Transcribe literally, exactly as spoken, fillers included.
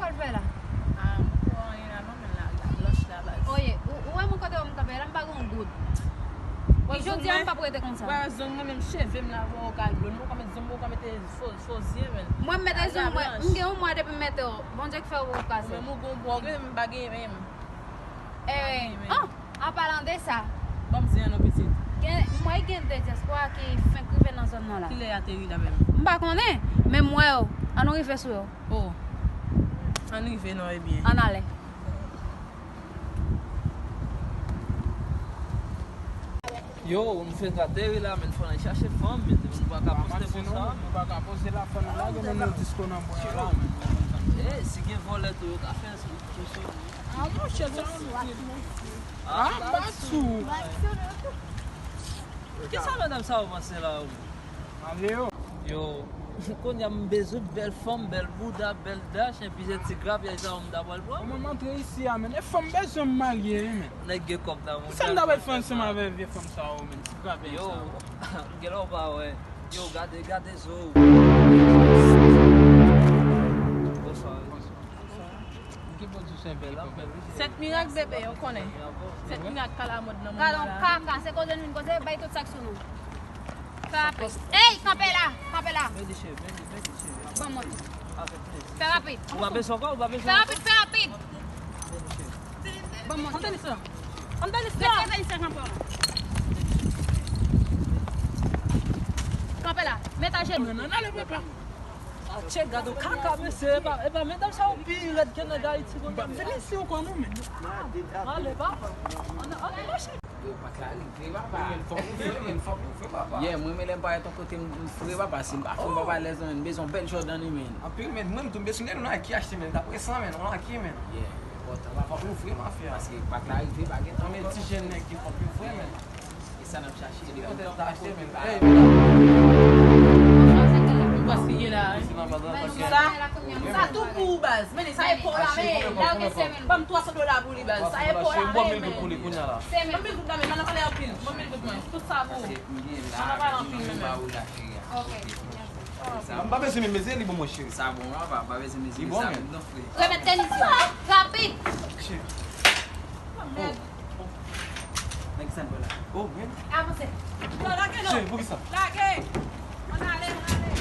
Sa w al fè la? Ah, m poko anyen la non, men la, la blanch la, baz. Oye, ou, ou wè mwen kote w m kanpe la, m pa gen yon goud. Epi jodi a, m p ap rete konsa. Wè, zong mwen menm cheve m la, wè, w ka lon, m poko met zong, m poko mete fo, fo zye, men. Mwen, m mete zong mwen, m gen yon mwa depi m mete w. Bondye k fè w ou kase. Ou menm, ou gon bò, ou gen, m pa gen menm. Eh, ah, an palan de sa, ban m di ann non, pitit. Gen, m wè gen de dyaspora ki fenk rive nan zòn nan la. Kilè y ateri la menm? M pa konnen, men m wè yo. Ann nou rive sou yo. Oh. Ann rive non, ebyen. Ann ale. Yo, nou fenk ateri la, men fò n al chache fanm, men nou pa ka poste konsa, men. Nou pa ka poze la, fò nou lage, men nou disko nan bwen an la, men. Eh, si gen vòlè tou, yo ka fè sou, sou, sou. Ah, monchè, sa yon ti. Ah, m pa sou. Kisa medam sa yo panse la, yo? Ale yo. Yo, kounye a m bezwen bèl fanm, bèl bouda, bèl dach, epi se ti grapyay sa yo m ta pral pran. Kòman m antre isi a, men? E fanm bezwen m marye, wi, men. Nèg gen kòb nan moun. Sa m ta pral fè ansanm avè vye fanm sa yo, men? Ti grapyay sa yo. Yo, genlè w pa wè. Yo, gade, gade zo. Bonswa. Bonswa. Sèt mirak, bebe, ou konnen. Sèt mirak ka lamòd nan moman la. Gad on kaka, se koze nou vin koze, bay tout sa k sou nou. Fè rapid. Ey, kanpe la, kanpe la. Ban mwen. Fè rapid. Ou pa bezwen ankò, ou pa bezwen ankò. Fè rapid, fè rapid. Ban mwen. Ann tenis la. Ann tenis la. Mete tenis la kanpe la. Kanpe la. Met ajenou. Non, non, non, ale, papa. Ah, tchè, gade kaka, mesye, epa, epa, medam sa yo pi rèd ke nèg Ayiti, konn. M p ap vin isi ankò non, men. Ale, papa. Ann, ann mache. Yo, pa klarive, papa. Men fòk nou fre, men fòk nou fre, papa. Yeah, mwen, men lè m parèt yon kote, m, m fre, papa. Si m pa fre, m pa alèz non, men m bezwen yon bèl Jordan, wi, men. Anpil, men mwen, m tou, m bezwen, se nou Nike achte, men, dapre sa, men, nou Nike, men. Yeah, enpòtan, papa. Fòk nou fre, mafya. Paske pa klarive, pa gen tan. Men ti jèn nèg ki fòk yo fre, men. E sa n ap chache. Se li kote n ta achte, men. Ey, m gaspiye la, wi. Sa, sa tou pou ou, baz. Men sa e pa w la, men. Ban m twa san dola pou li, baz. Sa e pa w la, men, men. Ban m mil goud la, men. Ban m pale anpil. Ban m mil goud mwen. Tout sa pou ou. Ban m pale anpil, men, men. Ok. Sa m pa bezwen menm mezi, li bon, mwen, cheri. Sa bon, papa, pa bezwen mezi, li bon, sa vin nan fre. Remèt tenis yo. Rapid. Cheri. Oh, mèd. Oh. Nèg sa n pral la. Oh, men. Avanse. Yo, lage non. Cheri, poukisa? Lage.